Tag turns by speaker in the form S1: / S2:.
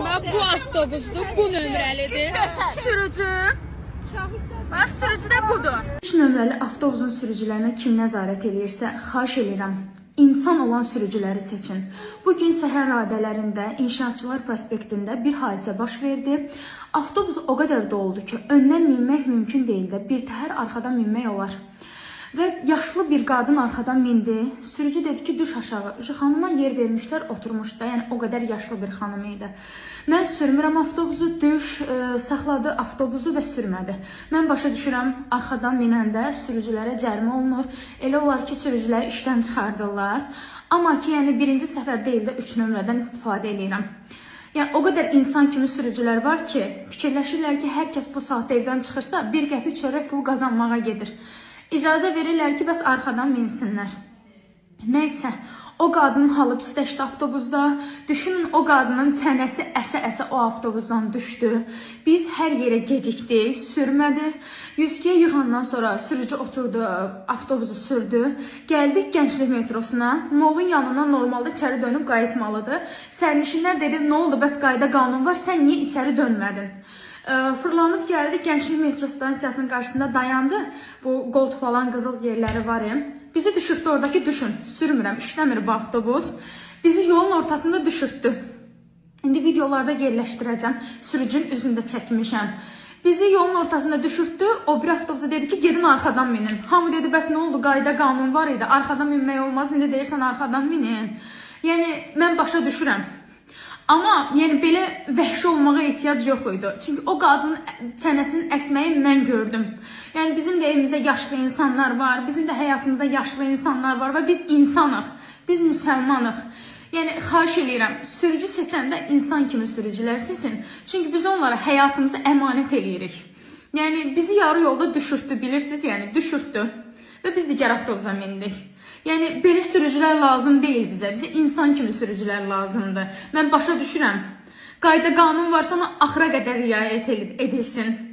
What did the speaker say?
S1: Bax, bu avtobusdur, bu nömrəlidir. Sürücü. Bax, sürücü də budur.
S2: 3 nömrəli avtobusun sürücülərinə kim nəzarət eləyirsə, xahiş eləyirəm, insan olan sürücüləri seçin. Bu gün səhər radələrində İnşaatçılar prospektində bir hadisə baş verdi. Avtobus o qədər doldu ki, öndən minmək mümkün deyildi. Bir təhər arxadan minmək olar. Və yaşlı bir qadın arxadan mindi. Sürücü dedi ki, düş aşağı. Uşaq xanıma yer vermişlər, oturmuşdu. Yəni o qədər yaşlı bir xanım idi. Mən sürmürəm avtobusu, düş, saxladı avtobusu və sürmədi. Mən başa düşürəm, arxadan minəndə sürücülərə cərimə olunur. Elə olar ki, sürücüləri işdən çıxardırlar. Amma ki, yəni birinci səfər deyil də 3 nömrədən istifadə eləyirəm. Yəni o qədər insan kimi sürücülər var ki, fikirləşirlər ki, hər kəs bu saatda evdən çıxırsa, bir qəpik çörək pulu qazanmağa gedir. İcazə verirlər ki, bəs arxadan minsinlər. Nəysə, o qadının halı pisləşdi avtobusda. Düşünün, o qadının çənəsi əsə-əsə o avtobusdan düşdü. Biz hər yerə gecikdik, sürmədi. 102-yə yığandan sonra sürücü oturdu, avtobusu sürdü. Gəldik Gənclik metrosuna. Molun yanına normalda içəri dönüb qayıtmalıdır. Sərnişinlər dedi, nə oldu, bəs qayda qanun var, sən niyə içəri dönmədin? Fırlanıb gəldi Gənclik metro stansiyasının qarşısında dayandı. Bu qolt falan qızıl yerləri var ya. Bizi düşürtdü oradakı düşün. Sürmürəm, işləmir bu avtobus. Bizi yolun ortasında düşürtdü. İndi videolarda yerləşdirəcəm. Sürücünün üzündə çəkmişəm. Bizi yolun ortasında düşürtdü. O bir avtobusa dedi ki, gedin arxadan minin. Hamı dedi, bəs nə oldu? Qayda qanun var idi. Arxadan minmək olmaz. İndi deyirsən arxadan minin. Yəni mən başa düşürəm. Amma yəni belə vəhşi olmağa ehtiyac yox idi. Çünki o qadının çənəsinin əsməyi mən gördüm. Yəni bizim də evimizdə yaşlı insanlar var, bizim də həyatımızda yaşlı insanlar var və biz insanıq. Biz müsəlmanıq. Yəni xahiş eləyirəm, sürücü seçəndə insan kimi sürücülər seçin. Çünki biz onlara həyatımızı əmanət eləyirik. Yəni bizi yarı yolda düşürtdü, bilirsiniz, yəni düşürtdü. Və biz digər avtobusa mindik. Yəni belə sürücülər lazım deyil bizə. Bizə insan kimi sürücülər lazımdır. Mən başa düşürəm. Qayda qanun varsa ona axıra qədər riayət edilsin.